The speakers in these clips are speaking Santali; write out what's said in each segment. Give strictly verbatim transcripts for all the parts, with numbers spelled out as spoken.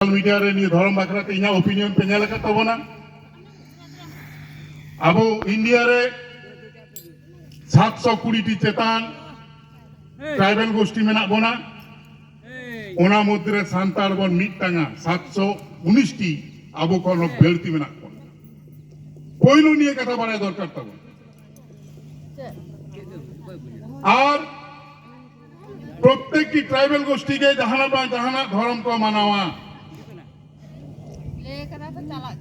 ᱥᱳᱥᱟᱞ ᱢᱤᱰᱤᱭᱟ ᱨᱮ ᱱᱤᱭᱟᱹ ᱫᱷᱚᱨᱚᱢ ᱵᱟᱠᱷᱨᱟ ᱛᱮ ᱤᱧᱟᱹᱜ ᱚᱯᱤᱱᱤᱭᱚᱱ ᱯᱮ ᱧᱮᱞ ᱟᱠᱟᱫ ᱛᱟᱵᱚᱱᱟ᱾ ᱟᱵᱚ ᱤᱱᱰᱤᱭᱟ ᱨᱮ ᱥᱟᱛᱥᱚ ᱠᱩᱲᱤ ᱴᱤ ᱪᱮᱛᱟᱱ ᱴᱨᱟᱭᱵᱟᱞ ᱜᱳᱥᱴᱤ ᱢᱮᱱᱟᱜ ᱵᱚᱱᱟ᱾ ᱚᱱᱟ ᱢᱚᱫᱽᱫᱷᱮ ᱨᱮ ᱥᱟᱱᱛᱟᱲ ᱵᱚᱱ ᱢᱤᱫᱴᱟᱝᱟ, ᱥᱟᱛᱥᱚ ᱩᱱᱤᱥ ᱴᱤ ᱟᱵᱚ ᱠᱷᱚᱱ ᱦᱚᱸ ᱵᱟᱹᱲᱛᱤ ᱢᱮᱱᱟᱜ ᱵᱚᱱᱟ᱾ ᱯᱳᱭᱞᱳ ᱱᱤᱭᱟᱹ ᱠᱟᱛᱷᱟ ᱵᱟᱲᱟᱭ ᱫᱚᱨᱠᱟᱨ ᱛᱟᱵᱚᱱ᱾ ᱟᱨ ᱯᱨᱚᱛᱮᱠᱴᱤ ᱴᱨᱟᱭᱵᱟᱞ ᱜᱳᱥᱴᱤ ᱜᱮ ᱡᱟᱦᱟᱱᱟᱜ ᱵᱟᱝ ᱡᱟᱦᱟᱱᱟᱜ ᱫᱷᱚᱨᱚᱢ ᱠᱚ ᱢᱟᱱᱟᱣᱟ᱾ ᱞᱟᱹᱭ ᱠᱟᱫᱟ ᱛᱚ, ᱪᱟᱞᱟᱜ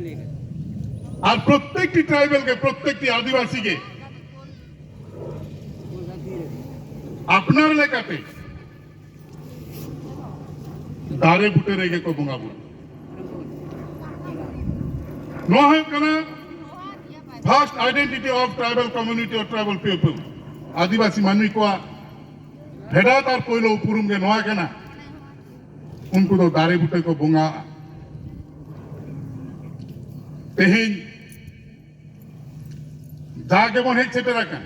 ᱜᱮ᱾ ᱟᱨ ᱯᱨᱚᱛᱮᱠᱴᱤ ᱴᱨᱟᱭᱵᱟᱞ ᱜᱮ, ᱯᱨᱚᱛᱮᱠᱴᱤ ᱟᱹᱫᱤᱵᱟᱹᱥᱤ ᱜᱮ ᱟᱯᱱᱟᱨ ᱞᱮᱠᱟᱛᱮ ᱫᱟᱨᱮ ᱵᱩᱴᱟᱹ ᱨᱮᱜᱮ ᱠᱚ ᱵᱚᱸᱜᱟ ᱵᱩᱨᱩ᱾ ᱱᱚᱣᱟ ᱦᱩᱭᱩᱜ ᱠᱟᱱᱟ first identity of tribal community or tribal people. ᱟᱹᱫᱤᱵᱟᱹᱥᱤ ᱢᱟᱹᱱᱢᱤ ᱠᱚᱣᱟᱜ ᱯᱷᱮᱰᱟᱛ ᱟᱨ ᱯᱳᱭᱞᱳ ᱩᱯᱨᱩᱢ ᱜᱮ ᱱᱚᱣᱟ ᱠᱟᱱᱟ᱾ ᱩᱱᱠᱩ ᱫᱚ ᱫᱟᱨᱮ ᱵᱩᱴᱟᱹ ᱠᱚ ᱵᱚᱸᱜᱟᱜᱼᱟ᱾ ᱛᱮᱦᱮᱧ ᱡᱟ ᱜᱮᱵᱚᱱ ᱦᱮᱡ ᱥᱮᱴᱮᱨ ᱟᱠᱟᱱ,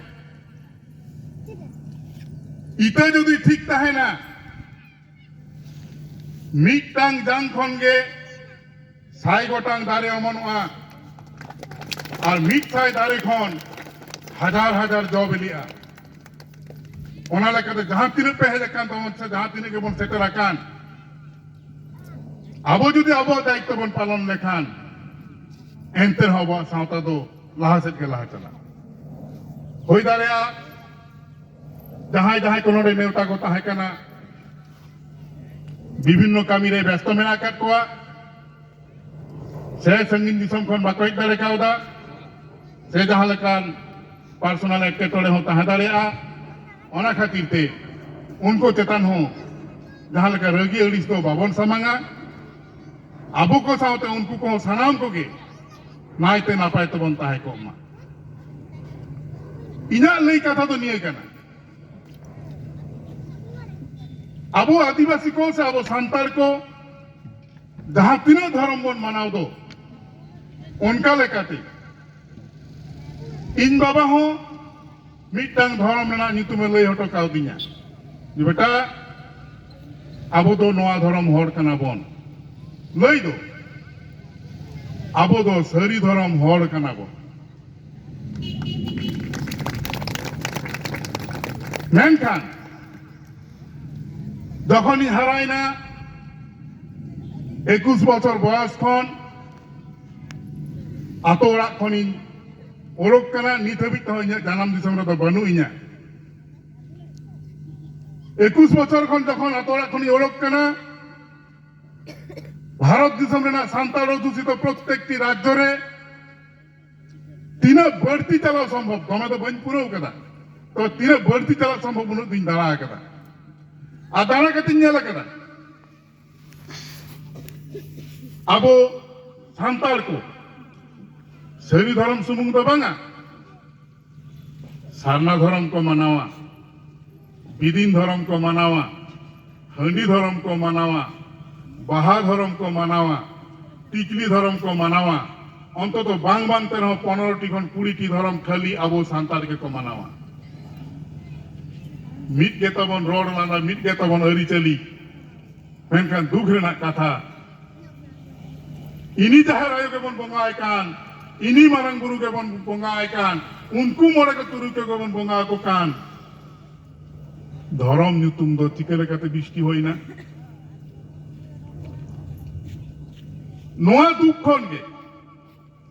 ᱤᱛᱟᱹ ᱡᱩᱫᱤ ᱴᱷᱤᱠ ᱛᱟᱦᱮᱱᱟ, ᱢᱤᱫᱴᱟᱝ ᱡᱟᱝ ᱠᱷᱚᱱ ᱜᱮ ᱥᱟᱭ ᱜᱚᱴᱟᱝ ᱫᱟᱨᱮ ᱚᱢᱚᱱᱚᱜᱼᱟ, ᱟᱨ ᱢᱤᱫ ᱥᱟᱭ ᱫᱟᱨᱮ ᱠᱷᱚᱱ ᱦᱟᱡᱟᱨ ᱦᱟᱡᱟᱨ ᱡᱚ ᱵᱤᱞᱤᱜᱼᱟ᱾ ᱚᱱᱟ ᱞᱮᱠᱟᱛᱮ ᱡᱟᱦᱟᱸ ᱛᱤᱱᱟᱹᱜ ᱯᱮ ᱦᱮᱡ ᱟᱠᱟᱱ ᱛᱟᱵᱚᱱ ᱥᱮ ᱡᱟᱦᱟᱸ ᱛᱤᱱᱟᱹᱜ ᱜᱮᱵᱚᱱ ᱥᱮᱴᱮᱨ ᱟᱠᱟᱱ, ᱟᱵᱚ ᱡᱩᱫᱤ ᱟᱵᱚᱣᱟᱜ ᱫᱟᱭᱤᱛᱛᱚ ᱵᱚᱱ ᱯᱟᱞᱚᱱ ᱞᱮᱠᱷᱟᱱ, ᱮᱱᱛᱮ ᱨᱮᱦᱚᱸ ᱟᱵᱚᱣᱟᱜ ᱥᱟᱶᱛᱟ ᱫᱚ ᱞᱟᱦᱟ ᱥᱮᱫ ᱜᱮ ᱞᱟᱦᱟ ᱪᱟᱞᱟᱜᱼᱟ᱾ ᱦᱩᱭ ᱫᱟᱲᱮᱭᱟᱜᱼᱟ ᱡᱟᱦᱟᱸᱭ ᱡᱟᱦᱟᱸᱭ ᱠᱚ ᱱᱚᱰᱮ ᱱᱮᱣᱛᱟ ᱠᱚ ᱛᱟᱦᱮᱸ ᱠᱟᱱᱟ, ᱵᱤᱵᱷᱤᱱᱱᱚ ᱠᱟᱹᱢᱤ ᱨᱮ ᱵᱮᱥᱛᱚ ᱢᱮᱱᱟᱜ ᱟᱠᱟᱫ ᱠᱚᱣᱟ, ᱥᱮ ᱥᱟᱺᱜᱤᱧ ᱫᱤᱥᱚᱢ ᱠᱷᱚᱱ ᱵᱟᱠᱚ ᱦᱮᱡ ᱫᱟᱲᱮ ᱠᱟᱣᱫᱟ, ᱥᱮ ᱡᱟᱦᱟᱸ ᱞᱮᱠᱟᱱ ᱯᱟᱨᱥᱚᱱᱟᱞ ᱮᱴᱠᱮᱴᱚᱬᱮ ᱦᱚᱸ ᱛᱟᱦᱮᱸ ᱫᱟᱲᱮᱭᱟᱜᱼᱟ᱾ ᱚᱱᱟ ᱠᱷᱟᱹᱛᱤᱨ ᱛᱮ ᱩᱱᱠᱩ ᱪᱮᱛᱟᱱ ᱦᱚᱸ ᱡᱟᱦᱟᱸ ᱞᱮᱠᱟ ᱨᱟᱹᱜᱤ ᱟᱹᱲᱤᱥ ᱫᱚ ᱵᱟᱵᱚᱱ ᱥᱟᱢᱟᱝᱟ᱾ ᱟᱵᱚ ᱠᱚ ᱥᱟᱶᱛᱮ ᱩᱱᱠᱩ ᱠᱚᱦᱚᱸ ᱥᱟᱱᱟᱢ ᱠᱚᱜᱮ ᱱᱟᱭᱛᱮ ᱱᱟᱯᱟᱭ ᱛᱮᱵᱚᱱ ᱛᱟᱦᱮᱸ ᱠᱚᱜ ᱢᱟ᱾ ᱤᱧᱟᱹᱜ ᱞᱟᱹᱭ ᱠᱟᱛᱷᱟ ᱫᱚ ᱱᱤᱭᱟᱹ ᱠᱟᱱᱟ, ᱟᱵᱚ ᱟᱹᱫᱤᱵᱟᱹᱥᱤ ᱠᱚ ᱥᱮ ᱟᱵᱚ ᱥᱟᱱᱛᱟᱲ ᱠᱚ ᱡᱟᱦᱟᱸ ᱛᱤᱱᱟᱹᱜ ᱫᱷᱚᱨᱚᱢ ᱵᱚᱱ ᱢᱟᱱᱟᱣ ᱫᱚ, ᱚᱱᱠᱟ ᱞᱮᱠᱟᱛᱮ ᱤᱧ ᱵᱟᱵᱟ ᱦᱚᱸ ᱢᱤᱫᱴᱟᱝ ᱫᱷᱚᱨᱚᱢ ᱨᱮᱱᱟᱜ ᱧᱩᱛᱩᱢᱮ ᱞᱟᱹᱭ ᱦᱚᱴᱚ ᱠᱟᱣᱫᱤᱧᱟ ᱡᱮ, "ᱵᱮᱴᱟ, ᱟᱵᱚ ᱫᱚ ᱱᱚᱣᱟ ᱫᱷᱚᱨᱚᱢ ᱦᱚᱲ ᱠᱟᱱᱟ ᱵᱚᱱ ᱞᱟᱹᱭ ᱫᱚ, ᱟᱵᱚ ᱫᱚ ᱥᱟᱹᱨᱤ ᱫᱷᱚᱨᱚᱢ ᱦᱚᱲ ᱠᱟᱱᱟ ᱵᱚᱱ᱾ ᱢᱮᱱᱠᱷᱟᱱ ᱡᱚᱠᱷᱚᱱᱤᱧ ᱦᱟᱨᱟᱭᱮᱱᱟ, ᱮᱠᱩᱥ ᱵᱚᱪᱷᱚᱨ ᱵᱚᱭᱚᱥ ᱠᱷᱚᱱ ᱟᱛᱳ ᱚᱲᱟᱜ ᱠᱷᱚᱱᱤᱧ ᱚᱰᱚᱠ ᱠᱟᱱᱟ, ᱱᱤᱛ ᱦᱟᱹᱵᱤᱡ ᱛᱮᱦᱚᱸ ᱤᱧᱟᱹᱜ ᱡᱟᱱᱟᱢ ᱫᱤᱥᱚᱢ ᱨᱮᱫᱚ ᱵᱟᱹᱱᱩᱜ ᱤᱧᱟ᱾ ᱮᱠᱩᱥ ᱵᱚᱪᱷᱚᱨ ᱠᱷᱚᱱ ᱡᱚᱠᱷᱚᱱ ᱟᱛᱳ ᱚᱲᱟᱜ ᱠᱷᱚᱱᱤᱧ ᱚᱰᱚᱠ ᱠᱟᱱᱟ, ᱵᱷᱟᱨᱚᱛ ᱫᱤᱥᱚᱢ ᱨᱮᱱᱟᱜ ᱥᱟᱱᱛᱟᱲ ᱚᱫᱷᱩᱥᱤᱛᱚ ᱯᱨᱚᱛᱮᱠᱴᱤ ᱨᱟᱡᱽᱡᱚ ᱨᱮ ᱛᱤᱱᱟᱹᱜ ᱵᱟᱹᱲᱛᱤ ᱪᱟᱞᱟᱣ ᱥᱚᱢᱵᱷᱚᱵ, ᱫᱚᱢᱮ ᱫᱚ ᱵᱟᱹᱧ ᱯᱩᱨᱟᱹᱣ ᱠᱟᱫᱟ, ᱛᱚ ᱛᱤᱱᱟᱹᱜ ᱵᱟᱹᱲᱛᱤ ᱪᱟᱞᱟᱜ ᱥᱚᱢᱵᱷᱚᱵ ᱩᱱᱟᱹᱜ ᱫᱩᱧ ᱫᱟᱬᱟ ᱟᱠᱟᱫᱟ᱾ ᱟᱨ ᱫᱟᱬᱟ ᱠᱟᱛᱮᱧ ᱧᱮᱞ ᱟᱠᱟᱫᱟ, ᱟᱵᱚ ᱥᱟᱱᱛᱟᱲ ᱠᱚ ᱥᱟᱹᱨᱤ ᱫᱷᱚᱨᱚᱢ ᱥᱩᱢᱩᱝ ᱫᱚ ᱵᱟᱝᱟ, ᱥᱟᱨᱱᱟ ᱫᱷᱚᱨᱚᱢ ᱠᱚ ᱢᱟᱱᱟᱣᱟ, ᱵᱤᱫᱤᱱ ᱫᱷᱚᱨᱚᱢ ᱠᱚ ᱢᱟᱱᱟᱣᱟ, ᱦᱟᱺᱰᱤ ᱫᱷᱚᱨᱚᱢ ᱠᱚ ᱢᱟᱱᱟᱣᱟ, ᱵᱟᱦᱟ ᱫᱷᱚᱨᱚᱢ ᱠᱚ ᱢᱟᱱᱟᱣᱟ, ᱴᱤᱠᱞᱤ ᱫᱷᱚᱨᱚᱢ ᱠᱚ ᱢᱟᱱᱟᱣᱟ᱾ ᱚᱱᱛᱚᱛᱚ ᱵᱟᱝ ᱵᱟᱝ ᱛᱮ ᱨᱮᱦᱚᱸ ᱯᱚᱱᱨᱚ ᱴᱤ ᱠᱷᱚᱱ ᱠᱩᱲᱤ ᱴᱤ ᱫᱷᱚᱨᱚᱢ ᱠᱷᱟᱹᱞᱤ ᱟᱵᱚ ᱥᱟᱱᱛᱟᱲ ᱜᱮᱠᱚ ᱢᱟᱱᱟᱣᱟ᱾ ᱢᱤᱫ ᱜᱮᱛᱟᱵᱚᱱ ᱨᱚᱲ ᱞᱟᱸᱫᱟ, ᱢᱤᱫ ᱜᱮᱛᱟᱵᱚᱱ ᱟᱹᱨᱤᱪᱟᱹᱞᱤ᱾ ᱢᱮᱱᱠᱷᱟᱱ ᱫᱩᱠ ᱨᱮᱱᱟᱜ ᱠᱟᱛᱷᱟ, ᱤᱱᱤ ᱡᱟᱦᱮᱨ ᱟᱭᱳ ᱜᱮᱵᱚᱱ ᱵᱚᱸᱜᱟᱭ ᱠᱟᱱ, ᱤᱱᱤ ᱢᱟᱨᱟᱝ ᱵᱩᱨᱩ ᱜᱮᱵᱚᱱ ᱵᱚᱸᱜᱟᱭ ᱠᱟᱱ, ᱩᱱᱠᱩ ᱢᱚᱬᱮ ᱠᱚ ᱛᱩᱨᱩᱭ ᱠᱚ ᱜᱮᱵᱚᱱ ᱵᱚᱸᱜᱟ ᱟᱠᱚ ᱠᱟᱱ, ᱫᱷᱚᱨᱚᱢ ᱧᱩᱛᱩᱢ ᱫᱚ ᱪᱤᱠᱟᱹ ᱞᱮᱠᱟᱛᱮ ᱵᱤᱥᱴᱤ ᱦᱩᱭᱱᱟ? ᱱᱚᱣᱟ ᱫᱩᱠ ᱠᱷᱚᱱ ᱜᱮ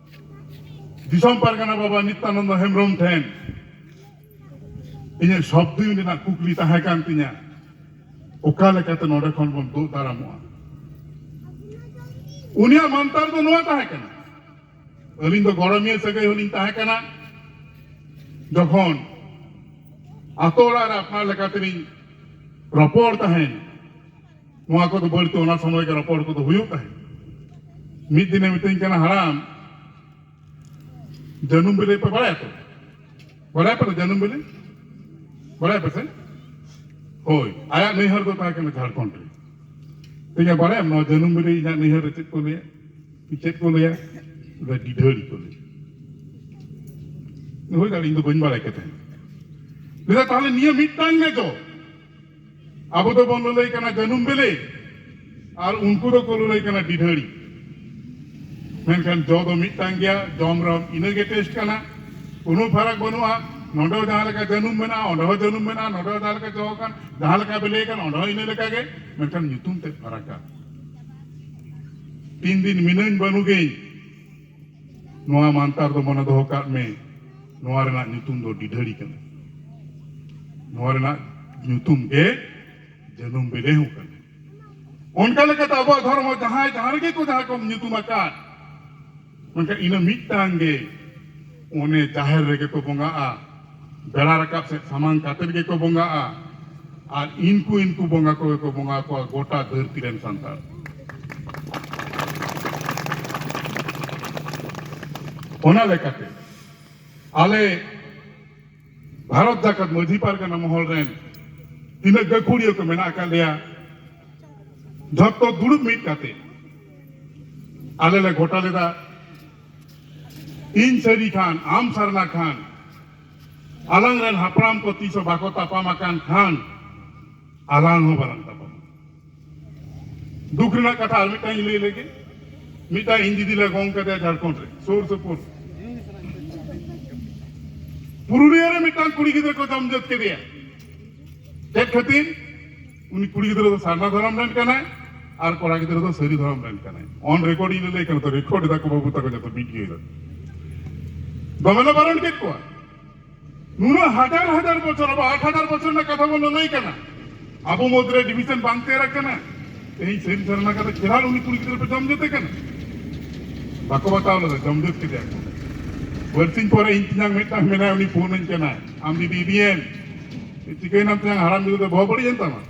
ᱫᱤᱥᱚᱢ ᱯᱟᱨᱜᱟᱱᱟ ᱵᱟᱵᱟ ᱱᱤᱛᱭᱟᱱᱚᱱᱫᱚ ᱦᱮᱢᱵᱨᱚᱢ ᱴᱷᱮᱱ ᱤᱧᱟᱹᱜ ᱥᱚᱵᱫᱤᱱ ᱨᱮᱱᱟᱜ ᱠᱩᱠᱞᱤ ᱛᱟᱦᱮᱸ ᱠᱟᱱ ᱛᱤᱧᱟ, ᱚᱠᱟ ᱞᱮᱠᱟᱛᱮ ᱱᱚᱰᱮ ᱠᱷᱚᱱ ᱵᱚᱱ ᱛᱩᱫ ᱫᱟᱨᱟᱢᱚᱜᱼᱟ? ᱩᱱᱤᱭᱟᱜ ᱢᱟᱱᱛᱟᱨ ᱫᱚ ᱱᱚᱣᱟ ᱛᱟᱦᱮᱸ ᱠᱟᱱᱟ, ᱟᱹᱞᱤᱧ ᱫᱚ ᱜᱚᱲᱚᱢᱤᱭᱟᱹ ᱥᱟᱹᱜᱟᱹᱭ ᱦᱚᱸᱞᱤᱧ ᱛᱟᱦᱮᱸ ᱠᱟᱱᱟ᱾ ᱡᱚᱠᱷᱚᱱ ᱟᱛᱳ ᱚᱲᱟᱜ ᱨᱮ ᱟᱯᱱᱟᱨ ᱞᱮᱠᱟ ᱛᱮᱞᱤᱧ ᱨᱚᱯᱚᱲ ᱛᱟᱦᱮᱸᱱ, ᱱᱚᱣᱟ ᱠᱚᱫᱚ ᱵᱟᱹᱲᱛᱤ ᱚᱱᱟ ᱥᱚᱢᱚᱭ ᱜᱮ ᱨᱚᱯᱚᱲ ᱠᱚᱫᱚ ᱦᱩᱭᱩᱜ ᱛᱟᱦᱮᱸᱫ᱾ ᱢᱤᱫ ᱫᱤᱱᱮ ᱢᱤᱛᱟᱹᱧ ᱠᱟᱱᱟ, "ᱦᱟᱲᱟᱢ, ᱡᱟᱹᱱᱩᱢ ᱵᱤᱞᱤ ᱯᱮ ᱵᱟᱲᱟᱭᱟ ᱛᱚ? ᱵᱟᱲᱟᱭᱟ ᱯᱮ ᱛᱚ ᱡᱟᱹᱱᱩᱢ ᱵᱤᱞᱤ? ᱵᱟᱲᱟᱭᱟ ᱯᱮ ᱥᱮ?" ᱦᱳᱭ, ᱟᱭᱟᱜ ᱱᱟᱹᱭᱦᱟᱹᱨ ᱫᱚ ᱛᱟᱦᱮᱸ ᱠᱟᱱᱟ ᱡᱷᱟᱲᱠᱷᱚᱸᱰ ᱨᱮ᱾ ᱛᱮᱦᱮᱧ ᱵᱟᱲᱟᱭᱟᱢ ᱱᱚᱣᱟ ᱡᱟᱹᱱᱩᱢ ᱵᱤᱞᱤ ᱤᱧᱟᱹᱜ ᱱᱟᱹᱭᱦᱟᱹᱨ ᱨᱮ ᱪᱮᱫ ᱠᱚ ᱞᱟᱹᱭᱟ? ᱪᱮᱫ ᱠᱚ ᱞᱟᱹᱭᱟ? ᱚᱱᱟ ᱰᱤᱰᱷᱟᱹᱲᱤ ᱠᱚ ᱞᱟᱹᱭᱟ᱾ ᱦᱩᱭ ᱫᱟᱲᱮ, ᱤᱧ ᱫᱚ ᱵᱟᱹᱧ ᱵᱟᱲᱟᱭ ᱠᱟᱛᱮ᱾ ᱞᱟᱹᱭᱫᱟ, "ᱛᱟᱦᱞᱮ ᱱᱤᱭᱟᱹ ᱢᱤᱫᱴᱟᱝ ᱜᱮ ᱡᱚ, ᱟᱵᱚ ᱫᱚᱵᱚᱱ ᱞᱟᱹᱞᱟᱹᱭ ᱠᱟᱱᱟ ᱡᱟᱹᱱᱩᱢ ᱵᱤᱞᱤ, ᱟᱨ ᱩᱱᱠᱩ ᱫᱚᱠᱚ ᱞᱟᱹᱞᱟᱹᱭ ᱠᱟᱱᱟ ᱰᱤᱰᱷᱟᱹᱲᱤ᱾ ᱢᱮᱱᱠᱷᱟᱱ ᱡᱚ ᱫᱚ ᱢᱤᱫᱴᱟᱝ ᱜᱮᱭᱟ, ᱡᱚᱢ ᱨᱮᱦᱚᱸ ᱤᱱᱟᱹᱜᱮ ᱴᱮᱥᱴ ᱠᱟᱱᱟ, ᱠᱳᱱᱳ ᱯᱷᱟᱨᱟᱠ ᱵᱟᱹᱱᱩᱜᱼᱟ᱾ ᱱᱚᱰᱮ ᱦᱚᱸ ᱡᱟᱦᱟᱸ ᱞᱮᱠᱟ ᱡᱟᱹᱱᱩᱢ ᱢᱮᱱᱟᱜᱼᱟ, ᱚᱸᱰᱮ ᱦᱚᱸ ᱡᱟᱹᱱᱩᱢ ᱢᱮᱱᱟᱜᱼᱟ, ᱱᱚᱰᱮ ᱦᱚᱸ ᱡᱟᱦᱟᱸ ᱞᱮᱠᱟ ᱡᱚ ᱟᱠᱟᱱ, ᱡᱟᱦᱟᱸ ᱞᱮᱠᱟ ᱵᱤᱞᱤ ᱟᱠᱟᱱ, ᱚᱸᱰᱮ ᱦᱚᱸ ᱤᱱᱟᱹ ᱞᱮᱠᱟᱜᱮ, ᱢᱮᱱᱠᱷᱟᱱ ᱧᱩᱛᱩᱢ ᱛᱮᱫ ᱯᱷᱟᱨᱟᱠᱟ᱾ ᱛᱤᱱ ᱫᱤᱱ ᱢᱤᱱᱟᱹᱧ ᱵᱟᱹᱱᱩᱜᱤᱧ, ᱱᱚᱣᱟ ᱢᱟᱱᱛᱟᱨ ᱫᱚ ᱢᱚᱱᱮ ᱫᱚᱦᱚ ᱠᱟᱜ ᱢᱮ, ᱱᱚᱣᱟ ᱨᱮᱱᱟᱜ ᱧᱩᱛᱩᱢ ᱫᱚ ᱰᱤᱰᱷᱟᱹᱲᱤ ᱠᱟᱱᱟ᱾ ᱱᱚᱣᱟ ᱨᱮᱱᱟᱜ ᱧᱩᱛᱩᱢ ᱜᱮ ᱡᱟᱹᱱᱩᱢ ᱵᱤᱞᱤ ᱦᱚᱸ ᱠᱟᱱᱟ᱾ ᱚᱱᱠᱟ ᱞᱮᱠᱟᱛᱮ ᱟᱵᱚᱣᱟᱜ ᱫᱷᱚᱨᱚᱢ ᱦᱚᱸ ᱡᱟᱦᱟᱸᱭ ᱡᱟᱦᱟᱸ ᱨᱮᱜᱮ ᱠᱚ, ᱡᱟᱦᱟᱸ ᱠᱚ ᱧᱩᱛᱩᱢ ᱟᱠᱟᱫ, ᱢᱮᱱᱠᱷᱟᱱ ᱤᱱᱟᱹ ᱢᱤᱫᱴᱟᱝ ᱜᱮ, ᱚᱱᱮ ᱡᱟᱦᱮᱨ ᱨᱮᱜᱮ ᱠᱚ ᱵᱚᱸᱜᱟᱜᱼᱟ, ᱵᱮᱲᱟ ᱨᱟᱠᱟᱵ ᱥᱮᱫ ᱥᱟᱢᱟᱝ ᱠᱟᱛᱮ ᱜᱮᱠᱚ ᱵᱚᱸᱜᱟᱜᱼᱟ, ᱟᱨ ᱤᱱᱠᱩ ᱤᱱᱠᱩ ᱵᱚᱸᱜᱟ ᱠᱚᱜᱮ ᱠᱚ ᱵᱚᱸᱜᱟ ᱠᱚᱣᱟ ᱜᱚᱴᱟ ᱫᱷᱟᱹᱨᱛᱤ ᱨᱮᱱ ᱥᱟᱱᱛᱟᱲ᱾ ᱚᱱᱟ ᱞᱮᱠᱟᱛᱮ ᱟᱞᱮ ᱵᱷᱟᱨᱚᱛ ᱡᱟᱠᱟᱛ ᱢᱟᱹᱡᱷᱤ ᱯᱟᱨᱜᱟᱱᱟ ᱢᱚᱦᱚᱞ ᱨᱮᱱ ᱛᱤᱱᱟᱹᱜ ᱜᱟᱹᱠᱷᱩᱲᱤᱭᱟᱹ ᱠᱚ ᱢᱮᱱᱟᱜ ᱟᱠᱟᱫ ᱞᱮᱭᱟ, ᱡᱷᱚᱛᱚ ᱫᱩᱲᱩᱵ ᱢᱤᱫ ᱠᱟᱛᱮ ᱟᱞᱮ ᱞᱮ ᱜᱚᱴᱟ ᱞᱮᱫᱟ, ᱤᱧ ᱥᱟᱹᱨᱤ ᱠᱷᱟᱱ, ᱟᱢ ᱥᱟᱨᱱᱟ ᱠᱷᱟᱱ, ᱟᱞᱟᱝ ᱨᱮᱱ ᱦᱟᱯᱲᱟᱢ ᱠᱚ ᱛᱤᱥ ᱦᱚᱸ ᱵᱟᱠᱚ ᱛᱟᱯᱟᱢ ᱟᱠᱟᱱ ᱠᱷᱟᱱ, ᱟᱞᱟᱝ ᱦᱚᱸ ᱵᱟᱞᱟᱝ ᱛᱟᱯᱟᱢᱟ᱾ ᱫᱩᱠ ᱨᱮᱱᱟᱜ ᱠᱟᱛᱷᱟ ᱟᱨ ᱢᱤᱫᱴᱟᱝ ᱤᱧ ᱞᱟᱹᱭ ᱞᱮᱜᱮ᱾ ᱢᱤᱫᱴᱟᱝ ᱤᱧ ᱫᱤᱫᱤ ᱞᱮ ᱜᱚᱝ ᱠᱟᱫᱮᱭᱟ ᱡᱷᱟᱲᱠᱷᱚᱸᱰ ᱨᱮ, ᱥᱩᱨ ᱥᱩᱯᱩᱨ ᱯᱩᱨᱩᱞᱤᱭᱟᱹ ᱨᱮ ᱢᱤᱫᱴᱟᱝ ᱠᱩᱲᱤ ᱜᱤᱫᱽᱨᱟᱹ ᱠᱚ ᱡᱚᱢ ᱡᱟᱹᱛ ᱠᱮᱫᱮᱭᱟ᱾ ᱪᱮᱫ ᱠᱷᱟᱹᱛᱤᱨ? ᱩᱱᱤ ᱠᱩᱲᱤ ᱜᱤᱫᱽᱨᱟᱹ ᱫᱚ ᱥᱟᱨᱱᱟ ᱫᱷᱚᱨᱚᱢ ᱨᱮᱱ ᱠᱟᱱᱟᱭ ᱟᱨ ᱠᱚᱲᱟ ᱜᱤᱫᱽᱨᱟᱹ ᱫᱚ ᱥᱟᱹᱨᱤ ᱫᱷᱚᱨᱚᱢ ᱨᱮᱱ ᱠᱟᱱᱟᱭ᱾ On record ᱤᱧ ᱞᱟᱹᱭ ᱠᱟᱱᱟ, ᱛᱚ ᱨᱮᱠᱚᱨᱰ ᱮᱫᱟ ᱠᱚ ᱵᱟᱹᱵᱩ ᱛᱟᱠᱚ ᱡᱚᱛᱚ ᱵᱷᱤᱰᱤᱭᱳ ᱨᱮ᱾ ᱫᱚᱢᱮ ᱞᱮ ᱵᱟᱨᱚᱱ ᱠᱮᱫ ᱠᱚᱣᱟ᱾ ᱱᱩᱱᱟᱹᱜ ᱦᱟᱡᱟᱨ ᱦᱟᱡᱟᱨ ᱵᱚᱪᱷᱚᱨ, ᱟᱵᱚ ᱟᱴ ᱦᱟᱡᱟᱨ ᱵᱚᱪᱷᱚᱨ ᱨᱮᱱᱟᱜ ᱠᱟᱛᱷᱟ ᱵᱚᱱ ᱞᱟᱹᱞᱟᱹᱭ ᱠᱟᱱᱟ᱾ ᱟᱵᱚ ᱢᱚᱫᱽᱫᱷᱮ ᱨᱮ ᱰᱤᱵᱷᱤᱡᱚᱱ ᱵᱟᱝ ᱛᱮᱭᱟᱨ ᱟᱠᱟᱱᱟ᱾ ᱛᱮᱦᱮᱧ ᱥᱟᱹᱨᱤ ᱥᱟᱨᱱᱟ ᱠᱟᱛᱷᱟ ᱪᱮᱫᱟᱜ ᱩᱱᱤ ᱠᱩᱲᱤ ᱜᱤᱫᱽᱨᱟᱹ ᱯᱮ ᱡᱚᱢ ᱡᱚᱛᱮ ᱠᱟᱱᱟ? ᱵᱟᱠᱚ ᱵᱟᱛᱟᱣ ᱞᱮᱫᱟ, ᱡᱚᱢ ᱡᱚᱛ ᱠᱮᱫᱮᱭᱟ ᱠᱚ᱾ ᱵᱟᱨᱥᱤᱧ ᱯᱚᱨᱮ ᱤᱧ ᱛᱮᱧᱟᱝ ᱢᱤᱫᱴᱟᱝ ᱢᱮᱱᱟᱭᱟ, ᱩᱱᱤ ᱯᱷᱳᱱ ᱟᱹᱧ ᱠᱟᱱᱟᱭ, "ᱟᱢ ᱫᱤᱫᱤ ᱤᱫᱤᱭᱮᱢ, ᱪᱤᱠᱟᱹᱭᱮᱱᱟᱢ ᱛᱮᱧᱟᱝ, ᱦᱟᱲᱟᱢ ᱫᱤᱫᱤ ᱫᱚ ᱵᱚᱦᱚᱜ ᱵᱟᱹᱲᱤᱡ ᱮᱱ ᱛᱟᱢᱟ?"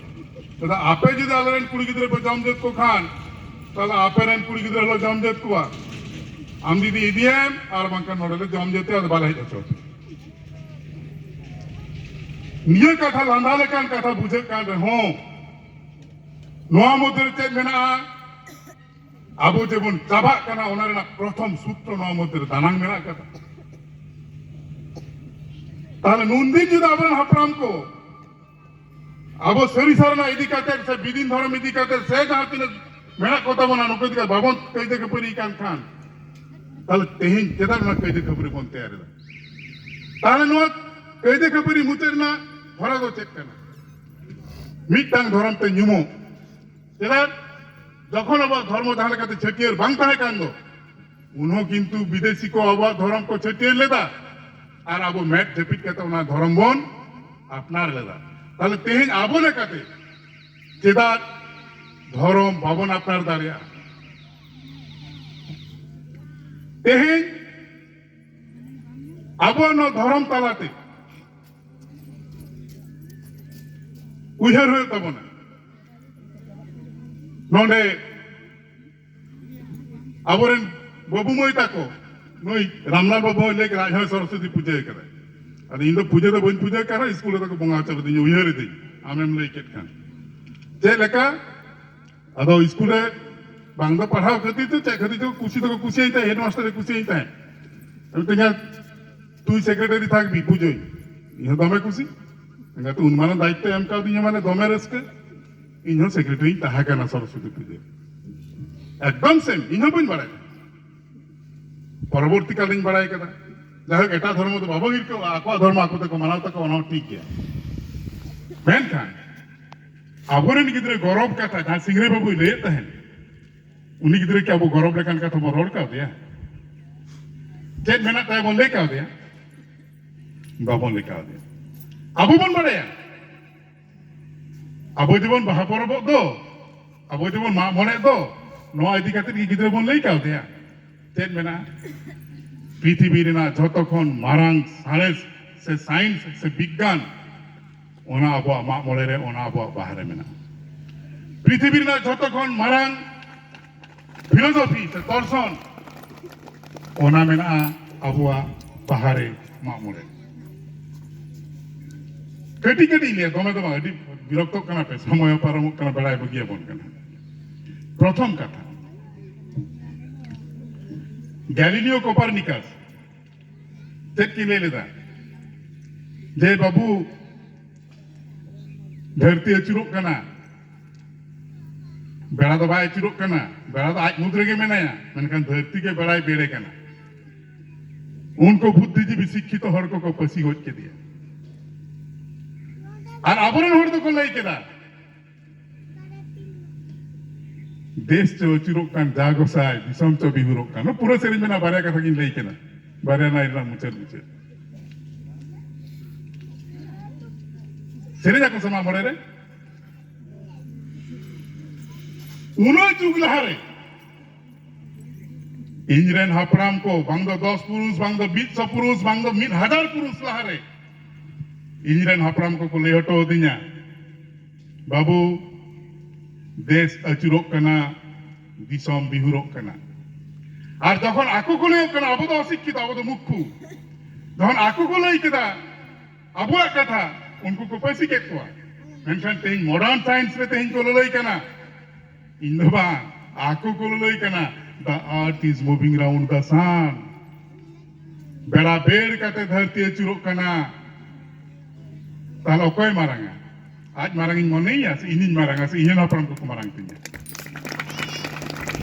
ᱫᱟᱫᱟ, ᱟᱯᱮ ᱡᱩᱫᱤ ᱟᱞᱮᱨᱮᱱ ᱠᱩᱲᱤ ᱜᱤᱫᱽᱨᱟᱹ ᱯᱮ ᱡᱚᱢ ᱡᱚᱛ ᱠᱚ ᱠᱷᱟᱱ, ᱛᱟᱦᱞᱮ ᱟᱯᱮᱨᱮᱱ ᱠᱩᱲᱤ ᱜᱤᱫᱽᱨᱟᱹ ᱦᱚᱸᱞᱮ ᱡᱚᱢ ᱡᱚᱛ ᱠᱚᱣᱟ᱾ ᱟᱢ ᱫᱤᱫᱤ ᱤᱫᱤᱭᱮᱢ, ᱟᱨ ᱵᱟᱝᱠᱷᱟᱱ ᱱᱚᱰᱮ ᱞᱮ ᱡᱚᱢ ᱡᱚᱛᱮ, ᱟᱫᱚ ᱵᱟᱞᱮ ᱦᱮᱡ ᱦᱚᱪᱚ ᱟᱯᱮᱭᱟ᱾ ᱱᱤᱭᱟᱹ ᱠᱟᱛᱷᱟ ᱞᱟᱸᱫᱟ ᱞᱮᱠᱟᱱ ᱠᱟᱛᱷᱟ ᱵᱩᱡᱷᱟᱹᱜ ᱠᱟᱱ ᱨᱮᱦᱚᱸ, ᱱᱚᱣᱟ ᱢᱚᱫᱽᱫᱷᱮ ᱨᱮ ᱪᱮᱫ ᱢᱮᱱᱟᱜᱼᱟ? ᱟᱵᱚ ᱡᱮᱵᱚᱱ ᱪᱟᱵᱟᱜ ᱠᱟᱱᱟ, ᱚᱱᱟ ᱨᱮᱱᱟᱜ ᱯᱨᱚᱛᱷᱚᱢ ᱥᱩᱛᱨᱚ ᱱᱚᱣᱟ ᱢᱚᱫᱽᱫᱷᱮ ᱨᱮ ᱫᱟᱱᱟᱝ ᱢᱮᱱᱟᱜ ᱟᱠᱟᱫᱟ᱾ ᱛᱟᱦᱞᱮ ᱱᱩᱱᱫᱤᱱ ᱡᱩᱫᱤ ᱟᱵᱚᱨᱮᱱ ᱦᱟᱯᱲᱟᱢ ᱠᱚ ᱟᱵᱚ ᱥᱟᱹᱨᱤ ᱥᱟᱨᱱᱟ ᱤᱫᱤ ᱠᱟᱛᱮ ᱥᱮ ᱵᱤᱫᱤᱱ ᱫᱷᱚᱨᱚᱢ ᱤᱫᱤ ᱠᱟᱛᱮ ᱥᱮ ᱡᱟᱦᱟᱸ ᱛᱤᱱᱟᱹᱜ ᱢᱮᱱᱟᱜ ᱠᱚ ᱛᱟᱵᱚᱱᱟ, ᱱᱩᱠᱩ ᱤᱫᱤ ᱠᱟᱛᱮ ᱵᱟᱵᱚᱱ ᱠᱟᱹᱭᱫᱟᱹ ᱠᱷᱟᱹᱯᱟᱹᱨᱤ ᱠᱟᱱ ᱠᱷᱟᱱ, ᱛᱟᱦᱞᱮ ᱛᱮᱦᱮᱧ ᱪᱮᱫᱟᱜ ᱚᱱᱟ ᱠᱟᱹᱭᱫᱟᱹ ᱠᱷᱟᱹᱯᱟᱹᱨᱤ ᱵᱚᱱ ᱛᱮᱭᱟᱨ ᱮᱫᱟ? ᱛᱟᱦᱞᱮ ᱱᱚᱣᱟ ᱠᱟᱹᱭᱫᱟᱹ ᱠᱷᱟᱹᱯᱟᱹᱨᱤ ᱢᱩᱪᱟᱹᱫ ᱨᱮᱱᱟᱜ ᱦᱚᱨᱟ ᱫᱚ ᱪᱮᱫ ᱠᱟᱱᱟ? ᱢᱤᱫᱴᱟᱝ ᱫᱷᱚᱨᱚᱢ ᱛᱮ ᱧᱩᱢᱚᱜ᱾ ᱪᱮᱫᱟᱜ? ᱡᱚᱠᱷᱚᱱ ᱟᱵᱚᱣᱟᱜ ᱫᱷᱚᱨᱢᱚ ᱡᱟᱦᱟᱸ ᱞᱮᱠᱟᱛᱮ ᱪᱷᱟᱹᱴᱭᱟᱹᱨ ᱵᱟᱝ ᱛᱟᱦᱮᱸ ᱠᱟᱱ ᱫᱚ, ᱩᱱᱦᱚᱸ ᱠᱤᱱᱛᱩ ᱵᱤᱫᱮᱥᱤ ᱠᱚ ᱟᱵᱚᱣᱟᱜ ᱫᱷᱚᱨᱚᱢ ᱠᱚ ᱪᱷᱟᱹᱴᱭᱟᱹᱨ ᱞᱮᱫᱟ, ᱟᱨ ᱟᱵᱚ ᱢᱮᱫ ᱡᱟᱹᱯᱤᱫ ᱠᱟᱛᱮ ᱚᱱᱟ ᱫᱷᱚᱨᱚᱢ ᱵᱚᱱ ᱟᱯᱱᱟᱨ ᱞᱮᱫᱟ᱾ ᱛᱟᱦᱞᱮ ᱛᱮᱦᱮᱧ ᱟᱵᱚ ᱞᱮᱠᱟᱛᱮ ᱪᱮᱫᱟᱜ ᱫᱷᱚᱨᱚᱢ ᱵᱟᱵᱚᱱ ᱟᱯᱱᱟᱨ ᱫᱟᱲᱮᱭᱟᱜᱼᱟ? ᱛᱮᱦᱮᱧ ᱟᱵᱚ ᱱᱚᱣᱟ ᱫᱷᱚᱨᱚᱢ ᱛᱟᱞᱟᱛᱮ ᱩᱭᱦᱟᱹᱨ ᱦᱩᱭᱩᱜ ᱛᱟᱵᱚᱱᱟ᱾ ᱱᱚᱰᱮ ᱟᱵᱚᱨᱮᱱ ᱵᱟᱹᱵᱩ ᱢᱟᱹᱭ ᱛᱟᱠᱚ, ᱱᱩᱭ ᱨᱟᱢᱞᱟᱞ ᱵᱟᱹᱵᱩ ᱦᱚᱸ ᱞᱟᱹᱭ ᱠᱮᱫᱟ, ᱟᱡ ᱦᱚᱸ ᱥᱚᱨᱚᱥᱚᱛᱤ ᱯᱩᱡᱟᱹ ᱠᱟᱫᱟᱭ᱾ ᱟᱫᱚ ᱤᱧ ᱫᱚ ᱯᱩᱡᱟᱹ ᱫᱚ ᱵᱟᱹᱧ ᱯᱩᱡᱟᱹ ᱠᱟᱫ ᱨᱮᱦᱚᱸ ᱥᱠᱩᱞ ᱨᱮᱫᱚ ᱠᱚ ᱵᱚᱸᱜᱟ ᱦᱚᱪᱚ ᱞᱤᱫᱤᱧᱟ, ᱩᱭᱦᱟᱹᱨ ᱤᱫᱟᱹᱧ, ᱟᱢᱮᱢ ᱞᱟᱹᱭ ᱠᱮᱫ ᱠᱷᱟᱱ᱾ ᱪᱮᱫ ᱞᱮᱠᱟ? ᱟᱫᱚ ᱥᱠᱩᱞ ᱨᱮ ᱵᱟᱝ ᱫᱚ ᱯᱟᱲᱦᱟᱣ ᱠᱷᱟᱹᱛᱤᱨ ᱛᱮ ᱪᱮᱫ ᱠᱷᱟᱹᱛᱤᱨ ᱛᱮ ᱠᱩᱥᱤ ᱫᱚᱠᱚ ᱠᱩᱥᱤᱭᱟᱹᱧ ᱛᱟᱦᱮᱸᱫ, ᱦᱮᱰᱢᱟᱥᱴᱟᱨ ᱮ ᱠᱩᱥᱤᱭᱟᱹᱧ ᱛᱟᱦᱮᱸᱫ᱾ ᱢᱤᱛᱟᱹᱧᱟ, "তুই সেক্রেটারি থাকবি পুজোয়।" ᱤᱧ ᱦᱚᱸ ᱫᱚᱢᱮ ᱠᱩᱥᱤ᱾ ᱮᱸᱜᱟᱛ ᱩᱱ ᱢᱟᱨᱟᱝ ᱫᱟᱭᱤᱛᱛᱚ ᱮᱢ ᱠᱟᱣᱫᱤᱧᱟ, ᱢᱟᱱᱮ ᱫᱚᱢᱮ ᱨᱟᱹᱥᱠᱟᱹ᱾ ᱤᱧ ᱦᱚᱸ ᱥᱮᱠᱨᱮᱴᱟᱨᱤᱧ ᱛᱟᱦᱮᱸ ᱠᱟᱱᱟ ᱥᱚᱨᱚᱥᱚᱛᱤ ᱯᱩᱡᱟᱹ᱾ ᱮᱠᱫᱚᱢ ᱥᱮᱢ, ᱤᱧ ᱦᱚᱸ ᱵᱟᱹᱧ ᱵᱟᱲᱟᱭᱟ᱾ ᱯᱚᱨᱚᱵᱚᱨᱛᱤ ᱠᱟᱞ ᱨᱤᱧ ᱵᱟᱲᱟᱭ ᱠᱟᱫᱟ᱾ ᱡᱟᱭᱦᱳᱠ, ᱮᱴᱟᱜ ᱫᱷᱚᱨᱢᱚ ᱫᱚ ᱵᱟᱵᱚ ᱦᱤᱨᱠᱟᱹᱣᱟ, ᱟᱠᱚᱣᱟᱜ ᱫᱷᱚᱨᱢᱚ ᱟᱠᱚ ᱛᱮᱠᱚ ᱢᱟᱱᱟᱣ ᱛᱟᱠᱚᱣᱟ, ᱚᱱᱟ ᱦᱚᱸ ᱴᱷᱤᱠ ᱜᱮᱭᱟ᱾ ᱢᱮᱱᱠᱷᱟᱱ ᱟᱵᱚᱨᱮᱱ ᱜᱤᱫᱽᱨᱟᱹ ᱜᱚᱨᱚᱵᱽ ᱠᱟᱛᱷᱟ, ᱡᱟᱦᱟᱸ ᱥᱤᱝᱨᱟᱹᱭ ᱵᱟᱹᱵᱩᱭ ᱞᱟᱹᱭᱮᱫ ᱛᱟᱦᱮᱸᱫ, ᱩᱱᱤ ᱜᱤᱫᱽᱨᱟᱹ ᱠᱤ ᱟᱵᱚ ᱜᱚᱨᱚᱵᱽ ᱞᱮᱠᱟᱱ ᱠᱟᱛᱷᱟ ᱵᱚᱱ ᱨᱚᱲ ᱠᱟᱣᱫᱮᱭᱟ? ᱪᱮᱫ ᱢᱮᱱᱟᱜ ᱛᱟᱭᱟ ᱵᱚᱱ ᱞᱟᱹᱭ ᱠᱟᱣᱫᱮᱭᱟ? ᱵᱟᱵᱚᱱ ᱞᱟᱹᱭ ᱠᱟᱣᱫᱮᱭᱟ᱾ ᱟᱵᱚ ᱵᱚᱱ ᱵᱟᱲᱟᱭᱟ, ᱟᱵᱚ ᱡᱮᱢᱚᱱ ᱵᱟᱦᱟ ᱯᱚᱨᱚᱵᱚᱜ ᱫᱚ, ᱟᱵᱚ ᱡᱮᱢᱚᱱ ᱢᱟᱜ ᱢᱚᱬᱮᱜ ᱫᱚ, ᱱᱚᱣᱟ ᱤᱫᱤ ᱠᱟᱛᱮ ᱜᱮ ᱜᱤᱫᱽᱨᱟᱹ ᱵᱚᱱ ᱞᱟᱹᱭ ᱠᱟᱣᱫᱮᱭᱟ᱾ ᱪᱮᱫ ᱢᱮᱱᱟᱜᱼᱟ? ᱯᱨᱤᱛᱷᱤᱵᱤ ᱨᱮᱱᱟᱜ ᱡᱷᱚᱛᱚ ᱠᱷᱚᱱ ᱢᱟᱨᱟᱝ ᱥᱟᱬᱮᱥ ᱥᱮ ᱥᱟᱭᱮᱱᱥ ᱥᱮ ᱵᱤᱜᱽᱜᱟᱱ, ᱚᱱᱟ ᱟᱵᱚᱣᱟᱜ ᱢᱟᱜ ᱢᱚᱬᱮ ᱨᱮ, ᱚᱱᱟ ᱟᱵᱚᱣᱟᱜ ᱵᱟᱦᱟ ᱨᱮ ᱢᱮᱱᱟᱜᱼᱟ᱾ ᱯᱨᱤᱛᱷᱤᱵᱤ ᱨᱮᱱᱟᱜ ᱡᱷᱚᱛᱚ ᱠᱷᱚᱱ ᱢᱟᱨᱟᱝ ᱯᱷᱤᱞᱳᱡᱚᱯᱷᱤ ᱥᱮ ᱫᱚᱨᱥᱚᱱ, ᱚᱱᱟ ᱢᱮᱱᱟᱜᱼᱟ ᱟᱵᱚᱣᱟᱜ ᱵᱟᱦᱟ ᱨᱮ, ᱢᱟᱜ ᱢᱚᱬᱮ᱾ ᱠᱟᱹᱴᱤᱡ ᱠᱟᱹᱴᱤᱡ ᱞᱟᱹᱭᱟ, ᱫᱚᱢᱮ ᱫᱚ ᱵᱟᱝ, ᱟᱹᱰᱤ ᱵᱤᱨᱚᱠᱛᱚᱜ ᱠᱟᱱᱟ ᱯᱮ, ᱥᱚᱢᱚᱭ ᱦᱚᱸ ᱯᱟᱨᱚᱢᱚᱜ ᱠᱟᱱᱟ, ᱵᱮᱲᱟᱭ ᱵᱟᱹᱜᱤᱭᱟᱵᱚᱱ ᱠᱟᱱᱟ᱾ ᱯᱨᱚᱛᱷᱚᱢ ᱠᱟᱛᱷᱟ, ᱜᱮᱞᱤᱞᱤᱭᱳ ᱠᱳᱯᱟᱨᱱᱤᱠᱟᱥ ᱪᱮᱫ ᱠᱤᱱ ᱞᱟᱹᱭ ᱞᱮᱫᱟ? ᱡᱮ ᱵᱟᱹᱵᱩ, ᱫᱷᱟᱹᱨᱛᱤ ᱟᱹᱪᱩᱨᱚᱜ ᱠᱟᱱᱟ, ᱵᱮᱲᱟ ᱫᱚ ᱵᱟᱭ ᱟᱹᱪᱩᱨᱚᱜ ᱠᱟᱱᱟ, ᱵᱮᱲᱟ ᱫᱚ ᱟᱡ ᱢᱩᱫᱽ ᱨᱮᱜᱮ ᱢᱮᱱᱟᱭᱟ, ᱢᱮᱱᱠᱷᱟᱱ ᱫᱷᱟᱹᱨᱛᱤ ᱜᱮ ᱵᱮᱲᱟᱭ ᱵᱮᱲᱮ ᱠᱟᱱᱟ᱾ ᱩᱱᱠᱩ ᱵᱩᱫᱽᱫᱷᱤᱡᱤᱵᱤ ᱥᱤᱠᱠᱷᱤᱛᱚ ᱦᱚᱲ ᱠᱚᱠᱚ ᱯᱟᱹᱥᱤ ᱜᱚᱡ ᱠᱮᱫᱮᱭᱟ᱾ ᱟᱨ ᱟᱵᱚᱨᱮᱱ ᱦᱚᱲ ᱫᱚᱠᱚ ᱞᱟᱹᱭ ᱠᱮᱫᱟ, ᱫᱮᱥ ᱪᱚ ᱟᱹᱪᱩᱨᱚᱜ ᱠᱟᱱ, ᱡᱟ ᱜᱚᱸᱥᱟᱭ, ᱫᱤᱥᱚᱢ ᱪᱚ ᱵᱤᱦᱩᱨᱚᱜ ᱠᱟᱱ᱾ ᱱᱚᱣᱟ ᱯᱩᱨᱟᱹ ᱥᱮᱨᱮᱧ ᱢᱮᱱᱟᱜᱼᱟ, ᱵᱟᱨᱭᱟ ᱠᱟᱛᱷᱟ ᱜᱤᱧ ᱞᱟᱹᱭ ᱠᱮᱫᱟ, ᱵᱟᱨᱭᱟ ᱞᱟᱭᱤᱱ ᱨᱮᱱᱟᱜ ᱢᱩᱪᱟᱹᱫ ᱢᱩᱪᱟᱹᱫ᱾ ᱥᱮᱨᱮᱧ ᱟᱠᱚ ᱥᱮ ᱢᱟᱜ ᱢᱚᱬᱮ ᱨᱮ? ᱩᱱᱟᱹᱜ ᱡᱩᱜᱽ ᱞᱟᱦᱟᱨᱮ ᱤᱧ ᱨᱮᱱ ᱦᱟᱯᱲᱟᱢ ᱠᱚ, ᱵᱟᱝ ᱫᱚ ᱫᱚᱥ ᱯᱩᱨᱩᱥ, ᱵᱟᱝ ᱫᱚ ᱢᱤᱫ ᱥᱚ ᱯᱩᱨᱩᱥ, ᱵᱟᱝ ᱫᱚ ᱢᱤᱫ ᱦᱟᱡᱟᱨ ᱯᱩᱨᱩᱥ ᱞᱟᱦᱟᱨᱮ ᱤᱧ ᱨᱮᱱ ᱦᱟᱯᱲᱟᱢ ᱠᱚᱠᱚ ᱞᱟᱹᱭ ᱦᱚᱴᱚ ᱟᱹᱫᱤᱧᱟ, "ᱵᱟᱹᱵᱩ, ᱫᱮᱥ ᱟᱹᱪᱩᱨᱚᱜ ᱠᱟᱱᱟ, ᱫᱤᱥᱚᱢ ᱵᱤᱦᱩᱨᱚᱜ ᱠᱟᱱᱟ᱾" ᱟᱨ ᱡᱚᱠᱷᱚᱱ ᱟᱠᱚ ᱠᱚ ᱞᱟᱹᱭᱚᱜ ᱠᱟᱱᱟ, ᱟᱵᱚ ᱫᱚ ᱚᱥᱤᱠᱠᱷᱤᱛᱚ, ᱟᱵᱚ ᱫᱚ ᱢᱩᱠᱠᱷᱩ, ᱡᱚᱠᱷᱚᱱ ᱟᱠᱚ ᱠᱚ ᱞᱟᱹᱭ ᱠᱮᱫᱟ ᱟᱵᱚᱣᱟᱜ ᱠᱟᱛᱷᱟ, ᱩᱱᱠᱩ ᱠᱚ ᱯᱟᱹᱥᱤ ᱠᱮᱫ ᱠᱚᱣᱟ᱾ ᱢᱮᱱᱠᱷᱟᱱ ᱛᱮᱦᱮᱧ modern science ᱨᱮ ᱛᱮᱦᱮᱧ ᱠᱚ ᱞᱟᱹᱞᱟᱹᱭ ᱠᱟᱱᱟ, ᱤᱧ ᱫᱚ ᱵᱟᱝ, ᱟᱠᱚ ᱠᱚ ᱞᱟᱹᱞᱟᱹᱭ ᱠᱟᱱᱟ, "The earth is moving round the sun." ᱵᱮᱲᱟ ᱵᱮᱲ ᱠᱟᱛᱮ ᱫᱷᱟᱹᱨᱛᱤ ᱟᱹᱪᱩᱨᱚᱜ ᱠᱟᱱᱟ᱾ ᱛᱟᱦᱞᱮ ᱚᱠᱚᱭ ᱢᱟᱨᱟᱝᱟ? ᱟᱡ ᱢᱟᱨᱟᱝ ᱤᱧ ᱢᱚᱱᱮᱭᱟ ᱥᱮ ᱤᱧᱤᱧ ᱢᱟᱨᱟᱝᱟ ᱥᱮ ᱤᱧ ᱨᱮᱱ ᱦᱟᱯᱲᱟᱢ ᱠᱚᱠᱚ ᱢᱟᱨᱟᱝ ᱛᱤᱧᱟ?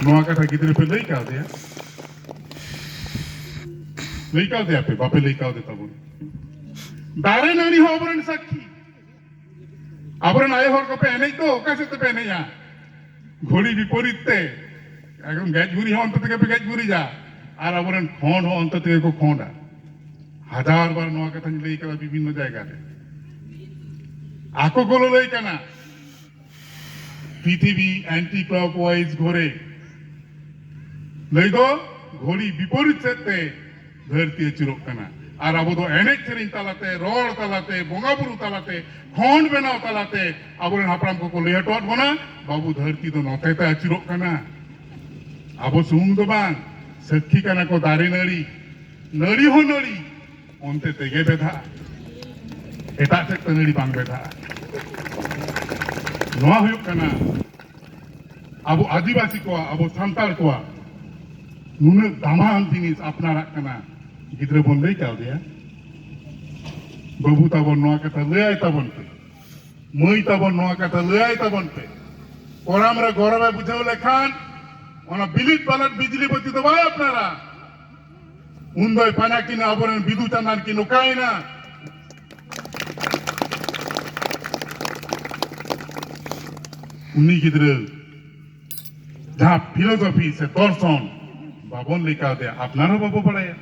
ᱱᱚᱣᱟ ᱠᱟᱛᱷᱟ ᱜᱤᱫᱽᱨᱟᱹ ᱯᱮ ᱞᱟᱹᱭ ᱠᱟᱣᱫᱮᱭᱟ? ᱞᱟᱹᱭ ᱠᱟᱣᱫᱮᱭᱟ ᱯᱮ? ᱵᱟᱯᱮ ᱞᱟᱹᱭ ᱠᱟᱣᱫᱮ ᱛᱟᱵᱚᱱ᱾ ᱫᱟᱨᱮ ᱱᱟᱹᱲᱤ ᱦᱚᱸ ᱟᱵᱚᱨᱮᱱ ᱥᱟᱹᱠᱷᱤ᱾ ᱟᱵᱚᱨᱮᱱ ᱟᱭᱳ ᱦᱚᱲ ᱠᱚᱯᱮ ᱮᱱᱮᱡ ᱫᱚ, ᱚᱠᱟ ᱥᱮᱫ ᱛᱮᱯᱮ ᱮᱱᱮᱡᱼᱟ? ᱜᱷᱚᱲᱤ ᱵᱤᱯᱚᱨᱤᱛ ᱛᱮ᱾ ᱮᱠᱫᱚᱢ ᱜᱮᱡ ᱜᱩᱨᱤᱡ ᱦᱚᱸ ᱚᱱᱛᱮ ᱛᱮᱜᱮ ᱯᱮ ᱜᱮᱡ ᱜᱩᱨᱤᱡᱟ, ᱟᱨ ᱟᱵᱚᱨᱮᱱ ᱠᱷᱚᱸᱰ ᱦᱚᱸ ᱚᱱᱛᱮ ᱛᱮᱜᱮ ᱠᱚ ᱠᱷᱚᱸᱰᱟ᱾ ᱦᱟᱡᱟᱨ ᱵᱟᱨ ᱱᱚᱣᱟ ᱠᱟᱛᱷᱟᱧ ᱞᱟᱹᱭ ᱠᱟᱫᱟ ᱵᱤᱵᱷᱤᱱᱱᱚ ᱡᱟᱭᱜᱟ ᱨᱮ᱾ ᱟᱠᱚ ᱠᱚ ᱞᱟᱹᱞᱟᱹᱭ ᱠᱟᱱᱟ, ᱯᱨᱤᱛᱷᱤᱵᱤ anti clockwise ᱜᱷᱚᱨᱮ᱾ ᱞᱟᱹᱭ ᱫᱚ ᱜᱷᱚᱲᱤ ᱵᱤᱯᱚᱨᱤᱛ ᱥᱮᱫ ᱛᱮ ᱫᱷᱟᱹᱨᱛᱤ ᱟᱹᱪᱩᱨᱚᱜ ᱠᱟᱱᱟ᱾ ᱟᱨ ᱟᱵᱚ ᱫᱚ ᱮᱱᱮᱡ ᱥᱮᱨᱮᱧ ᱛᱟᱞᱟᱛᱮ, ᱨᱚᱲ ᱛᱟᱞᱟᱛᱮ, ᱵᱚᱸᱜᱟ ᱵᱩᱨᱩ ᱛᱟᱞᱟᱛᱮ, ᱠᱷᱚᱸᱰ ᱵᱮᱱᱟᱣ ᱛᱟᱞᱟᱛᱮ ᱟᱵᱚᱨᱮᱱ ᱦᱟᱯᱲᱟᱢ ᱠᱚᱠᱚ ᱞᱟᱹᱭ ᱦᱚᱴᱚᱣᱟᱫ ᱵᱚᱱᱟ, "ᱵᱟᱹᱵᱩ, ᱫᱷᱟᱹᱨᱛᱤ ᱫᱚ ᱱᱚᱛᱮ ᱛᱮ ᱟᱹᱪᱩᱨᱚᱜ ᱠᱟᱱᱟ᱾" ᱟᱵᱚ ᱥᱩᱢᱩᱝ ᱫᱚ ᱵᱟᱝ, ᱥᱟᱹᱠᱷᱤ ᱠᱟᱱᱟ ᱠᱚ ᱫᱟᱨᱮ ᱱᱟᱹᱲᱤ, ᱱᱟᱹᱲᱤ ᱦᱚᱸ ᱱᱟᱹᱲᱤ ᱚᱱᱛᱮ ᱛᱮᱜᱮ ᱵᱮᱫᱷᱟᱜᱼᱟ, ᱮᱴᱟᱜ ᱥᱮᱫ ᱛᱮ ᱱᱟᱹᱲᱤ ᱵᱟᱝ ᱵᱮᱫᱷᱟᱜᱼᱟ᱾ ᱱᱚᱣᱟ ᱦᱩᱭᱩᱜ ᱠᱟᱱᱟ ᱟᱵᱚ ᱟᱹᱫᱤᱵᱟᱹᱥᱤ ᱠᱚᱣᱟᱜ, ᱟᱵᱚ ᱥᱟᱱᱛᱟᱲ ᱠᱚᱣᱟᱜ ᱱᱩᱱᱟᱹᱜ ᱫᱟᱢᱟᱱ ᱡᱤᱱᱤᱥ ᱟᱯᱱᱟᱨᱟᱜ ᱠᱟᱱᱟ᱾ ᱜᱤᱫᱽᱨᱟᱹ ᱵᱚᱱ ᱞᱟᱹᱭ ᱠᱟᱣᱫᱮᱭᱟ, "ᱵᱟᱹᱵᱩ ᱛᱟᱵᱚᱱ, ᱱᱚᱣᱟ ᱠᱟᱛᱷᱟ ᱞᱟᱹᱭᱟᱭ ᱛᱟᱵᱚᱱ ᱯᱮ, ᱢᱟᱹᱭ ᱛᱟᱵᱚᱱ, ᱱᱚᱣᱟ ᱠᱟᱛᱷᱟ ᱞᱟᱹᱭᱟᱭ ᱛᱟᱵᱚᱱ ᱯᱮ᱾ ᱠᱚᱲᱟᱢ ᱨᱮ ᱜᱚᱨᱚᱵ ᱮ ᱵᱩᱡᱷᱟᱹᱣ ᱞᱮᱠᱷᱟᱱ ᱚᱱᱟ ᱵᱤᱞᱤᱛ ᱵᱟᱞᱟᱛ ᱵᱤᱡᱽᱞᱤ ᱵᱟᱹᱛᱤ ᱫᱚ ᱵᱟᱭ ᱟᱯᱱᱟᱨᱟ᱾ ᱩᱱ ᱫᱚᱭ ᱯᱟᱸᱡᱟ ᱠᱤᱱᱟ ᱟᱵᱚᱨᱮᱱ ᱵᱤᱫᱩ ᱪᱟᱸᱫᱟᱱ ᱠᱤᱱ ᱚᱠᱟᱭᱮᱱᱟ? ᱩᱱᱤ ᱜᱤᱫᱽᱨᱟᱹ ᱡᱟᱦᱟᱸ ᱯᱷᱤᱞᱳᱥᱚᱯᱷᱤ ᱥᱮ ᱫᱚᱨᱥᱚᱱ ᱵᱟᱵᱚᱱ ᱞᱟᱹᱭ ᱠᱟᱣᱫᱮᱭᱟ, ᱟᱯᱱᱟᱨ ᱦᱚᱸ ᱵᱟᱵᱚ ᱵᱟᱲᱟᱭᱟ᱾